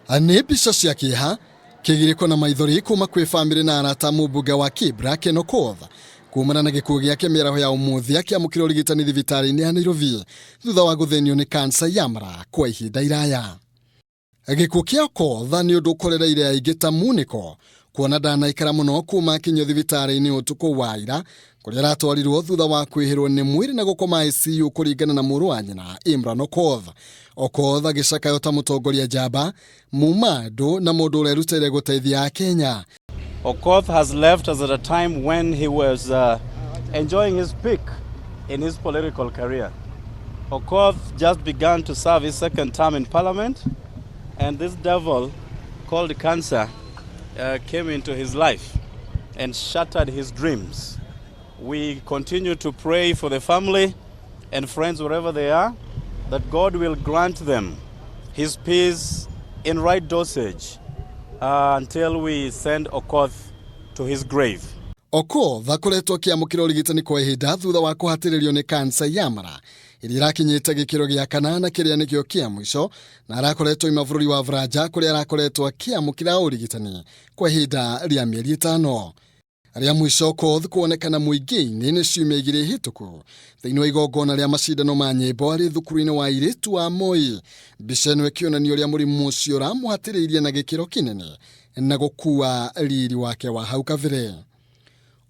Nĩ mbica cia kĩeha, kĩgirĩko na maithori kuma kwĩ bamĩrĩ na arata mũmbunge wa Kibra Ken Okoth kumana na gĩkuũ gĩake mĩaraho ya ũmũthĩ akĩamũkĩra ũrigitani thibitarĩ-inĩ ya Nairobi thutha wa gũthĩnio nĩ kansa ya mara kwa ihinda iraya. Gĩkuũ kĩa Okoth nĩ ũndũ ũkorereire aingĩ ta munĩko kuona ndanaikara mũno kuma akinyio thibitarĩ-inĩ ũtukũ wa ira kũrĩa aratwarirwo thutha wa kwĩhĩrwo nĩ mwĩrĩ na gũkoma ICU kũringana na mũrũ wa nyina Imran Okoth. Okoth agĩcakayo ta mũtongoria njamba, muma andũ na mũndũ ũrerutĩire gũteithia Akenya. Okoth has left us at a time when he was enjoying his peak in his political career. Okoth just began to serve his second term in parliament, and this devil called cancer came into his life and shattered his dreams. We continue to pray for the family and friends wherever they are, that God will grant them his peace in right dosage until we send Okoth to his grave. Okoth akoretwo akĩamũkĩra ũrigitani kwa ihinda thutha wa kũhatĩrĩrio nĩ kansa ya mara ĩrĩa ĩrakinyĩte gĩkĩro gĩa kanana kĩrĩa nĩkĩo kĩa mũico na arakoretwo ima bũrũri wa Buranja kũrĩa arakoretwo akĩamũkĩra ũrigitani kwa ihinda rĩa mĩeri 5. Rĩa mũico Okoth kuonekana mũingĩ-inĩ nĩ ciumia 2 hĩtũku thĩinĩ wa igongona rĩa macindano ma nyĩmbo arĩ thukuru-inĩ wa airĩtu wa Moi. Mbica ĩno ĩkĩonania ũrĩa mũrimũ ũcio ũramũhatĩrĩirie na gĩkĩro kĩnene na gũkua riri wake wa hau kabere.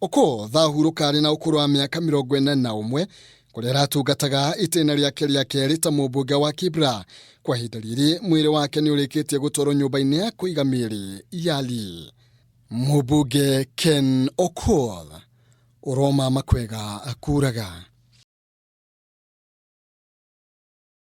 Okoth ahurũka arĩ na ũkũrũ wa mĩaka 41 kũrĩa aratungataga itĩna rĩake rĩa kerĩ ta mũmbunge wa Kibra. Kwa ihinda rĩrĩ mwĩrĩ wake nĩ ũrĩkĩtie gũtwarwo nyũmba-inĩ ya kũiga mĩĩrĩ ya Lee. Mũmbunge Ken Okoth ũroma makwega kuraga.